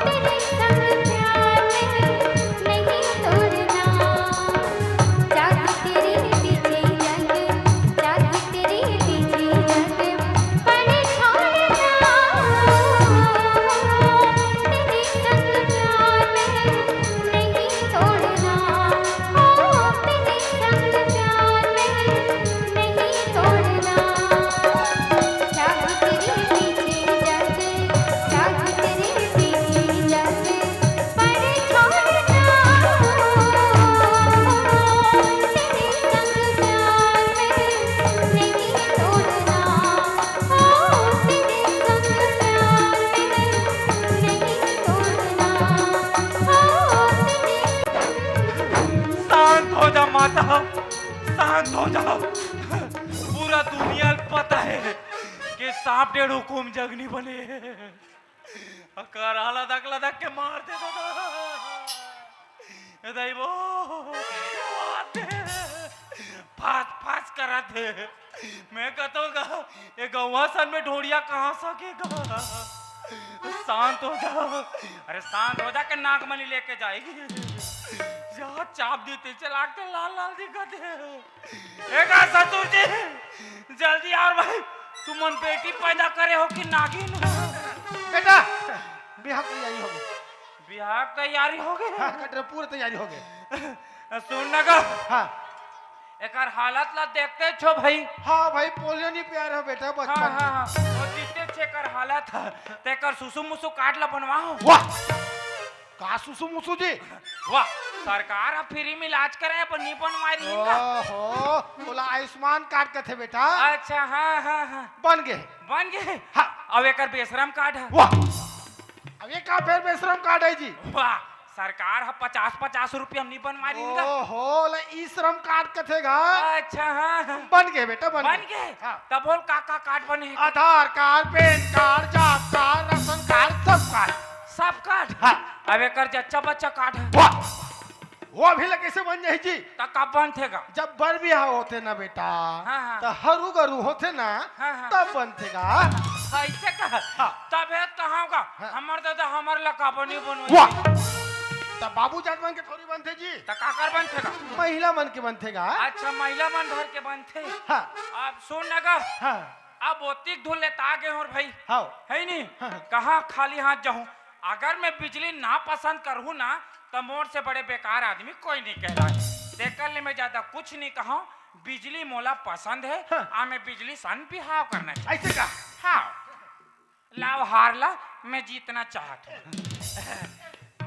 तेरे संग प्यार में नहीं तोड़ना। जाग तेरे पीछे जग, जाग तेरे पीछे जग, पर छोड़ना। तेरे संग प्यार में नहीं तोड़ना, ओ तेरे संग प्यार में नहीं तोड़ना। जाग तेरे पीछे जग, जाग तेरे पीछे जग, पर छोड़ना। तेरे संग प्यार में नहीं तोड़ना, ओ तेरे संग प्यार में नहीं तोड़ना, ओ तेरे शांत हो जा माता, शांत हो जा। पूरा दुनिया ल पता है कि सांप डेढ़ हुकुम जग नहीं बने। अकर लदक लदक के मार दे दादा। ए दाई वो, फास फास करत हे। मैं कहता हूँ गा, ये गौवा सन में ढोड़िया कहाँ सकेगा? शांत हो जा। अरे शांत हो जा के नागमणि लेके जाएगी। यहाँ चाप दी थी, चला के लाल लाल दिखा दे। ए गा ससुर जी, जल्दी आओ भाई, तुमन बेटी पैदा करे हो कि नागिन? बेटा, बिहाव के तैयारी हो गे। बिहाव के तैयारी हो गे? हाँ, कट रहे, पूरी तैयारी हो गे। सुन ना गा। हाँ। एकर हालत ला देखते छो भाई। हाँ भाई, पोलियो नहीं पिया रहे बेटा हाँ बचपन हाँ में। हाँ, वो जीते छे एकर हालत ह। तेकर सुसु मुसु कार्ड ला बनवाओ। वाह, का सुसु मुसु जी? वाह, सरकार ह फ्री में इलाज कराए पर नहीं बनवा रही इनका। ओहो, बोला आयुष्मान कार्ड कथे बेटा। अच्छा, हाँ हाँ हाँ। बन गए। बन गए। हाँ। अब एकर बेशरम कार्ड है। वाह, अब ये का फेर बेशरम कार्ड है जी? वाह, सरकार ह पचास पचास रुपया में नहीं बनवा रही इनका। ओहो, ले ई श्रम कार्ड कथे गा। अच्छा, हाँ हाँ। बन गए बेटा, बन बन गए। गए। हाँ। तब बोल का का कार्ड बने हे? आधार कार्ड, पैन कार्ड, जात कार्ड, राशन कार्ड, सब कार्ड। सब कार्ड। हाँ। अब एकर जच्चा बच्चा कार्ड है। वाह, वो भी ले कैसे बन जाही जी? त कब बनथे गा? जब बर बिहाव होथे ना बेटा, हाँ, हाँ। त हरू गरू होथे ना, हाँ, हाँ। तब बनथे गा। ऐसे का? हाँ। तब हे कहाँ का? हाँ। हमर दादा हमर ला काबर नहीं बनवाई? वाह! त बाबू जात मन के थोड़ी बनथे जी। त काकर बनथे गा? महिला मन के बनथे गा। अच्छा, महिला मन भर के बनथे। हाँ। अब सुन ना गा। हाँ। अब ओतिक धुन लेता गे हों भाई। हाँ। है नी? हाँ। कहाँ खाली हाथ जाहूँ? अगर मैं बिजली ना पसंद करहूँ ना, त मोर से बड़े बेकार आदमी कोई नहीं कहलाए। तेकर ले मैं ज्यादा कुछ नहीं कहूँ, बिजली मोला पसंद है, हाँ। आ मैं बिजली सन बिहाव करना चाहिए। ऐसे का? हाँ। लाव हार ला, मैं जीतना चाहत हूँ।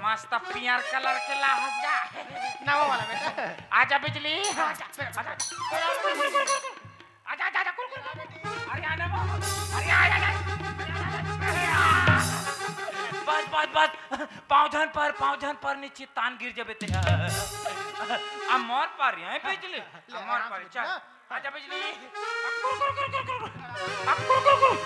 मस्त पियर कलर के ला हंस गा। नवा वाला बेटा। आजा बिजली, आजा, आजा। आजा, आजा, आजा, कुल, कुल, कुल। अरे आना बाबा। अरे आ, आ, आ, आ। बस, बस, बस। पाँव झन पर, पाँव झन पर, निश्चित तान गिर जबे ते। आ मोर पर, यहीं बिजली। ले, आ मोर आराम पर, से चल। ना। आजा बिजली। आ, कुल, कुल, कुल। आ, कुल, कुल, कुल।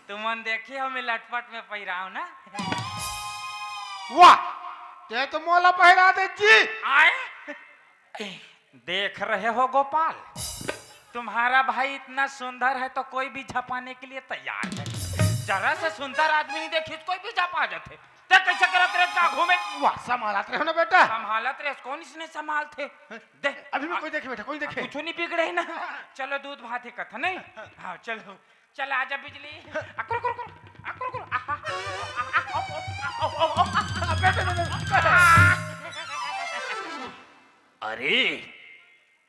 तुमन देखे हो, मैं लटपट में पहिराव ना। वाह, ते तो मोला पहिरा दे जी। आए? देख रहे हो गोपाल, तुम्हारा भाई इतना सुंदर है तो कोई भी झपाने के लिए तैयार है। जरा से सुंदर आदमी नहीं देखी, कोई भी झपा जाते। ते कैसे करत रहे का घूमे? वाह, संभालत रहे ना बेटा। संभालत रहे, कौन इसने संभालते? दे। अभी मैं आ, कोई देखे बेटा, कोई देखे। कुछ नहीं बिगड़े ना। चलो दूध भात ही कथा नहीं। हाँ, चलो। चल आजा बिजली। अकुर, कुर, कुर। अकुर, कुर। आहा। अबे, अबे, अबे, अबे। अरे,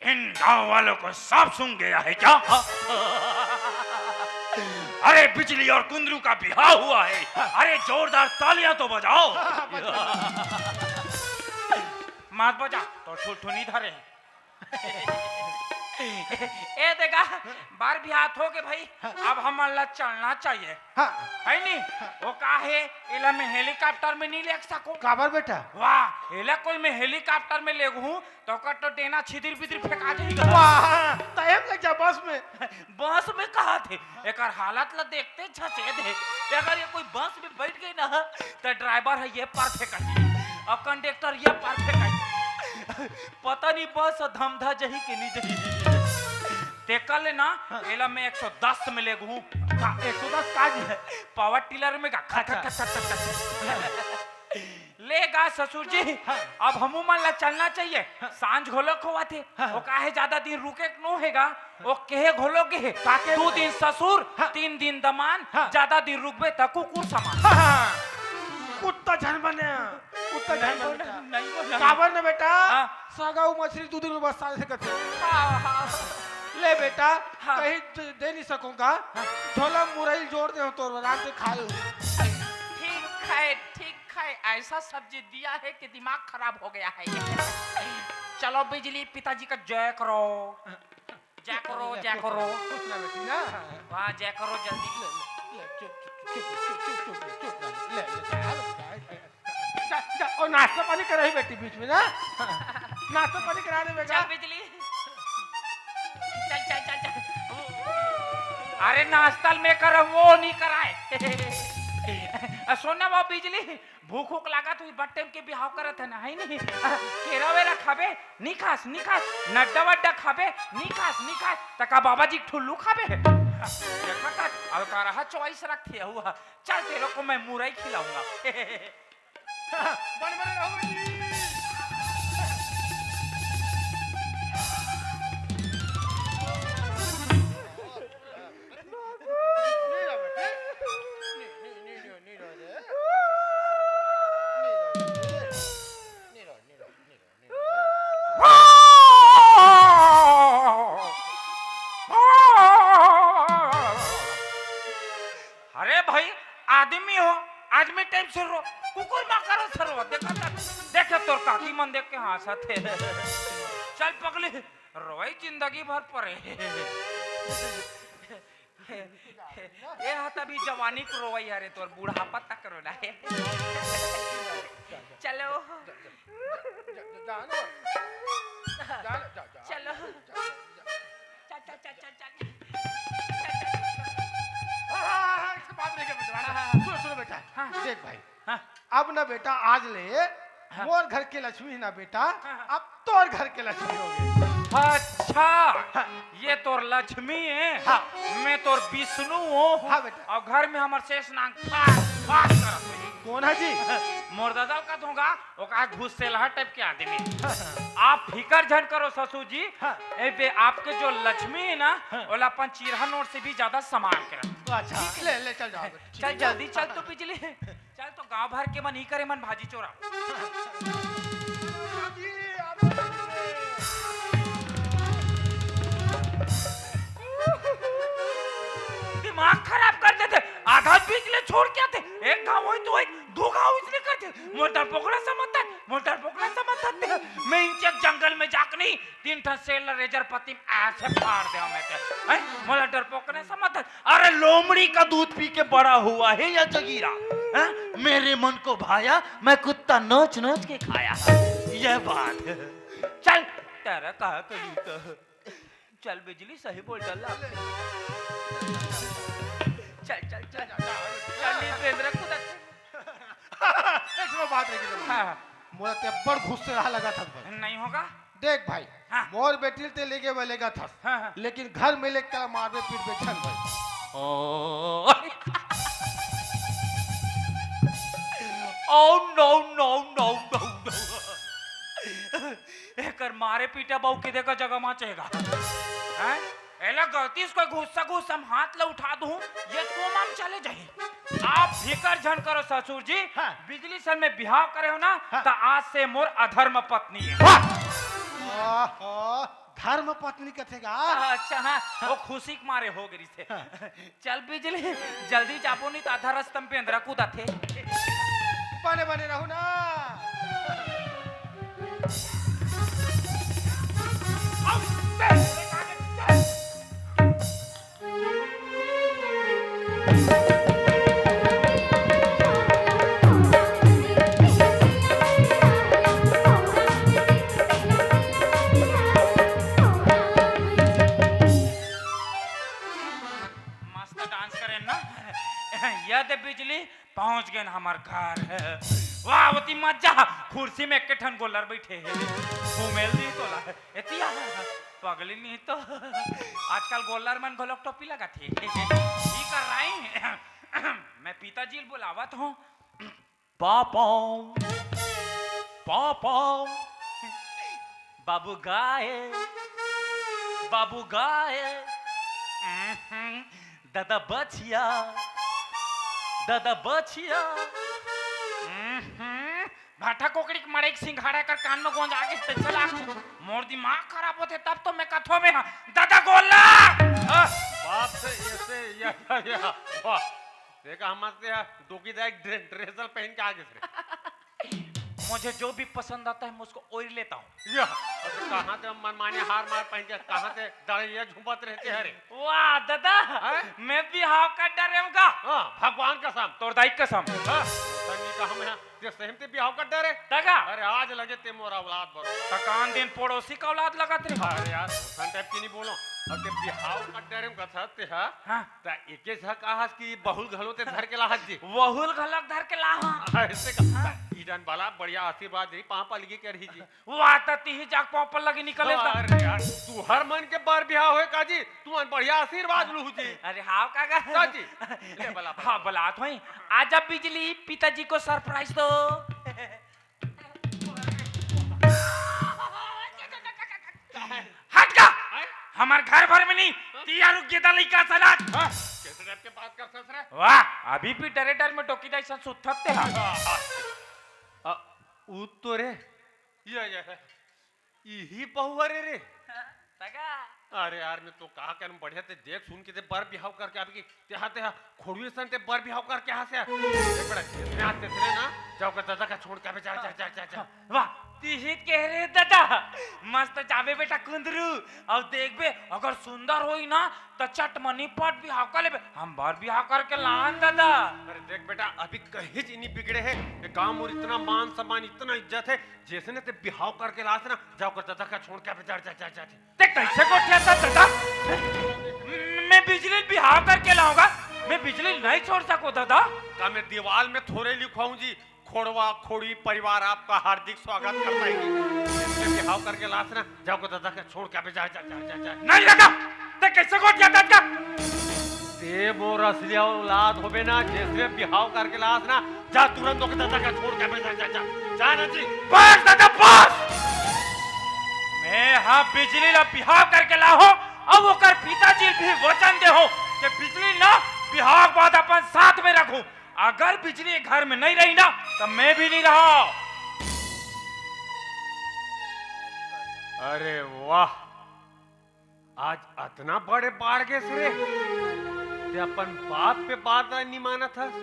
इन गांव वालों को सब सुन गया है क्या? अरे, बिजली और कुंदरू का बिहाव हुआ है। अरे, जोरदार तालियां तो बजाओ। मत बजा, तो ठुठुनी धरे। ए देगा, बर बिहाव हो गे भाई, अब हमन ला चलना चाहिए। हाँ। है नी? वो का हे, एला मैं हेलीकॉप्टर में नहीं ले सकूं। काबर बेटा? वाह, एला कोई मैं हेलीकॉप्टर में लेगहूं, तो ओकर तो डेना छिदिर बिदिर फेंका जाही। वाह, त एम ले जा बस में। बस में कहा थे, एकर हालत ला देखते झसेद हे। अगर ये कोई बस में बैठ गई ना, तो ड्राइवर ह ये पार फेंकाही, और कंडक्टर ये पार फेंकाही। पता नहीं बस धमधा जही के नहीं जही। तेकर ले ना, हाँ। एला मैं एक सौ दस में लेगहूं। का, एक सौ दस का जी? पावर टिलर में का, खट, अच्छा। खट, खट, खट, खट। ले गा ससुर जी, हाँ। अब हमू मन ला चलना चाहिए। हाँ। सांझ घलो खोवत हे। हाँ। वो काहे ज्यादा दिन रुके के नो हे गा, वो केहे घलो के हे। का केहे? दू दिन ससुर, हाँ। तीन दिन दमान, हाँ। ज्यादा दिन रुकबे त कुकुर समान। हाँ, हाँ। कुत्ता झन बने, कुत्ता झन नहीं बने बोला, बेटा। नहीं बोला। काबर न बेटा? हाँ। सगा उ मछली दू दिन में बस साल से कथे। हाँ, हाँ। ले बेटा, हाँ। कहीं दे, दे नहीं सकूंगा। हाँ। झोला मुरई जोर दे तोर आराम से खाए। ठीक है, ठीक है, ऐसा सब्जी दिया है कि दिमाग खराब हो गया है। चलो बिजली पिताजी का जय करो, जय करो, जय करो। खुश ना बेटी ना। वाह, जय करो जल्दी। ले, ले, चुप, चुप, चुप, ले, ले, जा, जा, जा। जा, जा, और नाश्ता पानी कराई बेटी बीच में ना। नाश्ता पानी करा दे बेटा। चल बिजली। चल, चल, चल, चल। अरे नाश्ता में कर, वो नहीं कराए। आ, सुन ना वो बिजली, भूख उख लागत हुई बट्टे के बिहाव करत है ना, है नहीं? आ, केरा वेरा खाबे, नहीं खास, नहीं खास। नड्डा वड्डा खाबे, नहीं खास, नहीं खास। त का बाबा जी के ठुल्लू खाबे? देखा कर, अलका रहा चॉइस रखती है हुआ। चल तेरे को मैं मुरई खिलाऊंगा। बन बने रहो बेटी। नहीं रहो बेटी। नहीं, नहीं, नहीं, नहीं, नहीं रहो रे। काकी मन देख के हाँसत हे। चल पगली, रोई जिंदगी भर परे। ये हा तभी जवानी के रोवई हरे, तोर बुढ़ापा तक रोना हे। चलो। जा, जा, जा, जा ना। जा ना, जा, जा, चलो। जा, जा, जा। चल, चल, चल, चल, चल। हाँ, हाँ, हाँ, इसके बाद नहीं क्या बता रहा। हाँ, हाँ। सुनो, सुनो बेटा। हाँ। देख भाई, हाँ। अब ना बेटा, आज ले हाँ। मोर घर के लक्ष्मी है ना बेटा, हाँ, हाँ। अब तोर घर के लक्ष्मी हो गए। अच्छा, हाँ। ये तोर लक्ष्मी है, हाँ। मैं तोर विष्णु हूँ। हाँ बेटा। और घर में हमारे शेष नांग फास, फास करत होही। कौन है जी? मोर ददा का दूंगा, वो कहा घुसेलहा टाइप के आदमी। हाँ, हाँ। आप फिकर झन करो ससुर जी, हाँ। ए बे, आपके जो लक्ष्मी है ना, हाँ। ओला अपन चिरहा नोट से भी ज्यादा सम्मान के रख। अच्छा, ले, ले, चल जाओ बेटा। चल जल्दी चल तो बिजली। चल तो गांव भर के मन ही करे मन भाजी चोरा। दिमाग खराब कर देथे। आधा बीच ले छोड़ के आथे। एक घाव होई तो होई, दू घाव इसने करथे। मोर डरपोकना समझथस, मोर डरपोकना समझथस। मैं इंचक जंगल में जाके नहीं, तीन ठन शेर ल रेजर पत्ती में ऐसे फाड़ देंव मैं ते। हैं? मोला डरपोकना समझथस। अरे लोमड़ी का दूध पी के बड़ा हुआ है या जगीरा, हैं? मेरे मन को भाया, मैं कुत्ता नोच नोच के खाया। यह बात है। चल, तेरा कहा कहीं तो। चल बिजली, सही बोल डाला। चल, चल, चल। चल, नी बेंदरा कूदत। एक सुनो बात रही। हाँ, हाँ। मोला ते बड़ घुसेलहा लगथस भाई। नहीं होगा। देख भाई, हाँ। मोर बेटी ल ते लेगे बर लेगथस, हाँ, हाँ। लेकिन घर में लेके मारबे पीटबे झन भाई। Oh. Oh, no, no, no, no, no. एकर मारे पीटे बहू के देखा जगह मा चेगा। हैं? एला गलती से कोई गुस्सा गुस्सा में हाथ ला उठा दूं, ये कोमा म चले जाही। आप फिकर झन करो ससुर जी, हाँ। बिजली सन में बिहाव करे हो ना, हाँ। त आज से मोर अधर्म पत्नी है। वाह! ओहो, धर्म पत्नी कथे का? अच्छा, हाँ, वो खुशी के मारे हो गई से। हाँ। चल बिजली, जल्दी जाबो नहीं त आधा रास्ता में बेंदरा कूदथे। बने बने रहू ना। मस्त डांस करेन ना। ये दे बिजली, पहुंच गेन हमर घर। वाह, ओती मत जा, कुर्सी में एक ठन गोल्लर बैठे हे। घूमेल दी तोला। एती आ, पगली नहीं तो। आजकल गोल्लर मन घलोक टोपी लगाथे। ठीक कर रही। मैं पिताजी ल बुलावत हूँ। पापाओ, पापाओ, बाबू गाय, बाबू गाय, उहुं, ददा बछिया, ददा बछिया, उहुं, भाटा कोकड़ी के मड़ई के सिंघाड़ा कर कान में गोंजा गिस त चला। मोर दिमाग खराब होथे तब तो मैं कथो में हाँ, ददा गोल्ला। हाँ, बाप से ऐसे या, या, या, वाह। देखा, हम ते डोकी दाई ड्रे-, ड्रेसर पहन के आ गिस रे। मुझे जो भी पसंद आता है, मैं उसको ओढ़ लेता हूँ। या, अब कहाँ ते मनमाने हार मार पहन के, कहाँ ते दड़िया झुमत रहते हरे। वाह, दादा, हैं? मैं भी हाव कर डरे हूँ का? हाँ, भगवान कसम। तोर दाई कसम। हाँ, सन्नी का हम यहाँ, ते सही में ते बिहाव कर डरे। तगा? अरे, आज लगे ते मोर औलाद बरो। त कान दिन पड़ोसी का औलाद लगत रे। अरे यार, सन टाइप की नहीं बोलो। अब ते बिहाव कर डरे हूँ कथा ते, हाँ? हाँ। त एके झ कहस कि बहुल घलो ते धर के लाहत जी। बहुल घलक धर के लाहा। ऐसे का? हाँ। ईडन वाला बढ़िया आशीर्वाद दे, पाँव पलगी के रही जी। वाह, त तिही जाग पाँव पल्ला के निकले त। अरे यार, तू हर मन के बर बिहाव होय का जी? तू मन बढ़िया आशीर्वाद लूहू जी। अरे हाव काका। का जी? ले बला, बला। हाँ, बलात होई। आजा बिजली, पिताजी को surprise दो। हट का! हैं? हमर घर भर में नहीं, हाँ? तिया रुक गेदा लइका सलाद। हाँ, कैसे टाइप के बात करथस रे? वाह, अभी भी डरे डर में डोकी दाई सन सुत्थत ते हा। आ, आ, ऊ तो रे, ये, ये, इही बहु हरे रे। तगा। अरे यार, मैं तो कहा के बढ़िया ते देख सुन के ते बर बिहाव करके आबे कि ते हा, ते हा, खोड़ुए सन ते बर बिहाव करके हा से। एक बड़ा तेसरे हाथ तेसरे ना, जाओ का दादा का छोड़ के आबे, जा, जा, जा, जा, जा। हाँ, वाह, तिही त कहे रेहेंव दादा, मस्त जाबे बेटा कुंदरू, अउ देखबे अगर सुंदर होही ना त चटमनी पट बिहाव कर लेबे। हम बर बिहाव करके लान दादा। अरे देख बेटा, अभी कहीं च नइ बिगड़े हे। ये गांव मोर इतना मान सम्मान, इतना इज्जत हे, जइसने तैं बिहाव करके लास ना, जा ओकर ददा के छोड़ के अभी जा, जा, जा, जा। तैं कइसे गोठियाथस दादा? मैं बिजली ल बिहाव करके लाहूं गा, मैं बिजली ल नइ छोड़ सकंव दादा। का मैं दीवाल में थोरे लिखवाहूं जी, खोड़वा खोड़ी परिवार आपका हार्दिक स्वागत करता है जी। जइसने बिहाव करके लास ना, जा ओकर ददा के छोड़ के अभी जा, जा, जा, जा, जा। नहीं दादा, तैं कइसे गोठियाथस? तैं मोर असली औलाद होबे ना, जइसने बिहाव करके लास ना, जा तुरंत ओकर ददा के छोड़ के अभी जा, जा, जा, जा ना जी। बस दादा, बस। मैं हा बिजली ला बिहाव करके लाहूं, अउ ओकर पिताजी ल भी वचन दे हंव कि बिजली ला बिहाव के बाद अपन साथ में रखहूं। अगर बिजली घर में नइ रही ना, त मैं भी नइ रहंव। अरे वाह, आज अतना बड़े बाढ़ गेस रे, तैं अपन बाप के बात ला नइ मानत हस।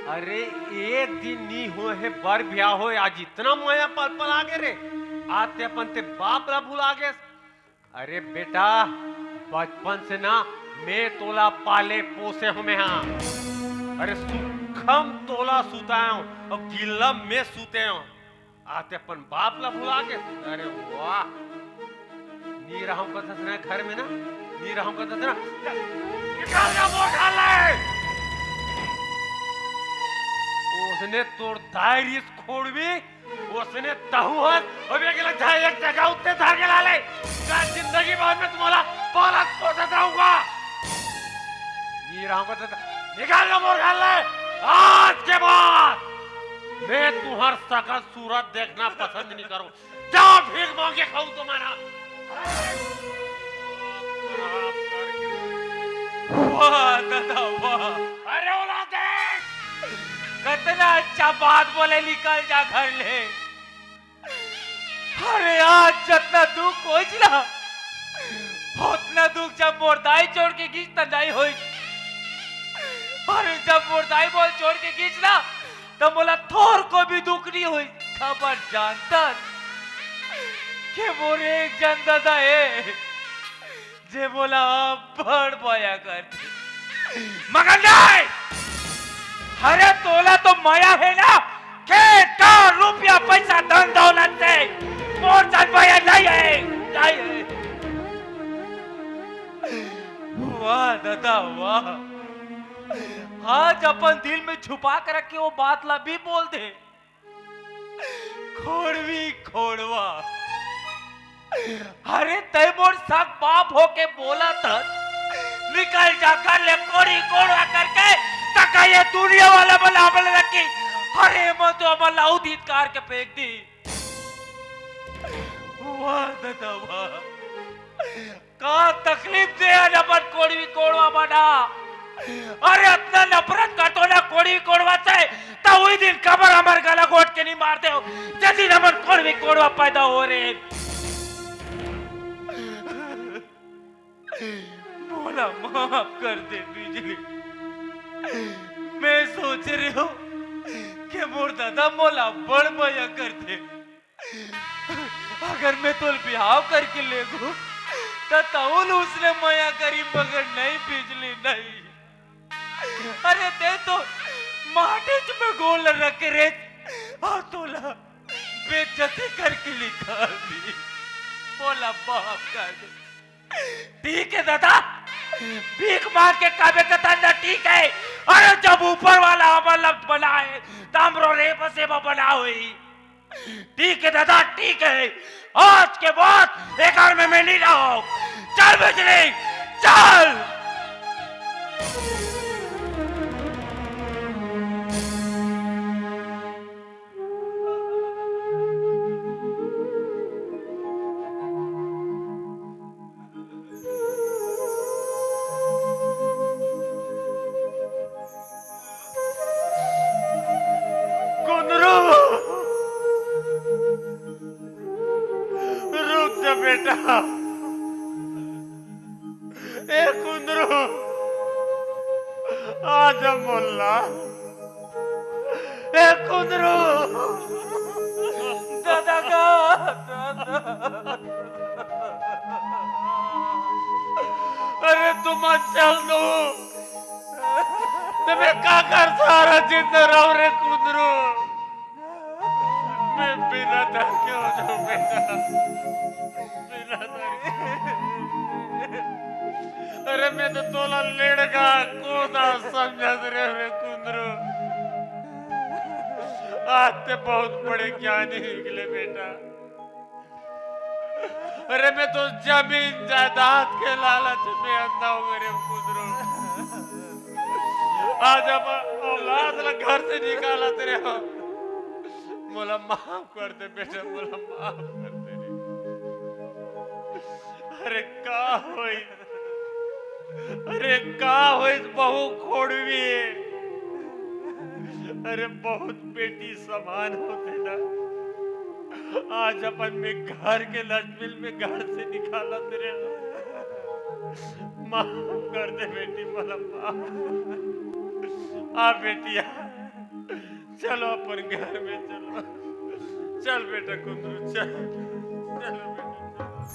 अरे एक दिन नइ होय हे बर बिहाव होय, आज इतना मया पलपला गे रे, आज तैं अपन तैं बाप ला भुला गेस। अरे बेटा, बचपन से ना मैं तोला पाले पोसे हंव मैं हा। अरे सुक्खा म तोला सुताए हंव अउ गिल्ला म मैं सुते हंव। आज तैं अपन बाप ला भुला गेस। अरे वाह, नइ रहंव कथस ना घर में ना, नइ रहंव कथस ना। निकल जा मोर घर ले। ओसने तोर दाई रिहिस खोड़वी, ओसने तहूं हस, अभी अकेला जा एक जगह उत्ते धर के ला ले। का जिंदगी भर में तुम्हारा पालन पोषण रहूंगा। नइ रहंव कथस ना, निकल जा मोर घर ले। आज के बाद मैं तुम्हार सकल सूरत देखना पसंद नइ करंव। जाओ भीख मांग के खाओ तुम्हारा। वाह दादा वाह। अरे औलाद देख, कतना अच्छा बात बोले, निकल जा घर ले। अरे आज जतना दुख होइस ना, ओतना दुख जब मोर दाई छोड़ के गिस त नइ होइस। अरे जब मोर दाई मोला छोड़ के गिस ना, त मोला थोरको भी दुख नइ होइस। काबर जानथस के मोर एक झन ददा हे, जे मोला अब्बड़ मया करथे। मगर नहीं, अरे तोला तो मया हे ना, खेत का रुपया पैसा धन दौलत से, मोर झन मया नइ हे, नइ हे। वाह ददा वाह, आज अपन दिल में छुपा के रखे वो बात ला भी बोल दे। खोड़वी खोड़वा, अरे तैं मोर सग बाप होके बोलत हस, निकल जा घर ले कोड़ी कोड़वा करके, त का ये दुनिया वाला मन हमला रखही? अरे मैं तो हमला अउ धिक्कार के फेंक दिही। वाह ददा वाह, का तकलीफ दे हे हमर कोड़वी कोड़वा मन हा। अरे अतना नफरत करथों ना कोड़वी कोड़वा से, त उही दिन काबर हमर गला घोट के नइ मार देव, जे दिन हमर कोड़वी कोड़वा पैदा होय रहे। मोला माफ कर दे बिजली, मैं सोचे रहेंव के मोर ददा मोला बड़ मया करथे। अगर मैं तोला बिहाव करके लेगहूं, त तहूं ल ओसने मया करही, मगर नहीं बिजली, नहीं। अरे तैं तो माटी में गोड़ रख के रे, अउ तोला बेइज्जती करके निकाल दिस। मोला माफ कर दे। ठीक हे ददा, भीख मांग के खाबे त तंदा ठीक हे। अरे जब ऊपर वाला हमन ला बनाए, त हमरो रेबा सेवा बना होही। ठीक हे ददा, ठीक हे, आज के बाद ए घर में मैं नइ रहंव। चल बिजली, चल। कुंदरू, रुक जा बेटा। ए कुंदरू, आ जा मोला। ए कुंदरू, ददा का मत चल दो। तो मैं काकर सहारा जिंदा रहूं रे कुंदरू? मैं बिना दर के हो जाऊं बेटा, बिना दर के। अरे मैं तो तोला लेड़का कोदा समझत रहे रे कुंदरू। आज ते बहुत बड़े ज्ञानी निकले बेटा। अरे मैं तो जमीन जायदाद के लालच में अंधा हो गए रे कुंदरू। आज अपन औलाद ला घर से निकालत रहे हो। मोला माफ कर दे बेटा, मोला माफ कर दे रे। अरे का होई, अरे का होई, बहू खोड़वी। अरे बहुत बेटी समान होते ना। आज अपन मैं घर के लक्ष्मी में घर से निकालत रहे। माफ कर दे बेटी, मोला माफ। आ बेटी आ, चलो अपन घर में चलो। चल बेटा कुंदरू, चल, चलो बेटा, चलो।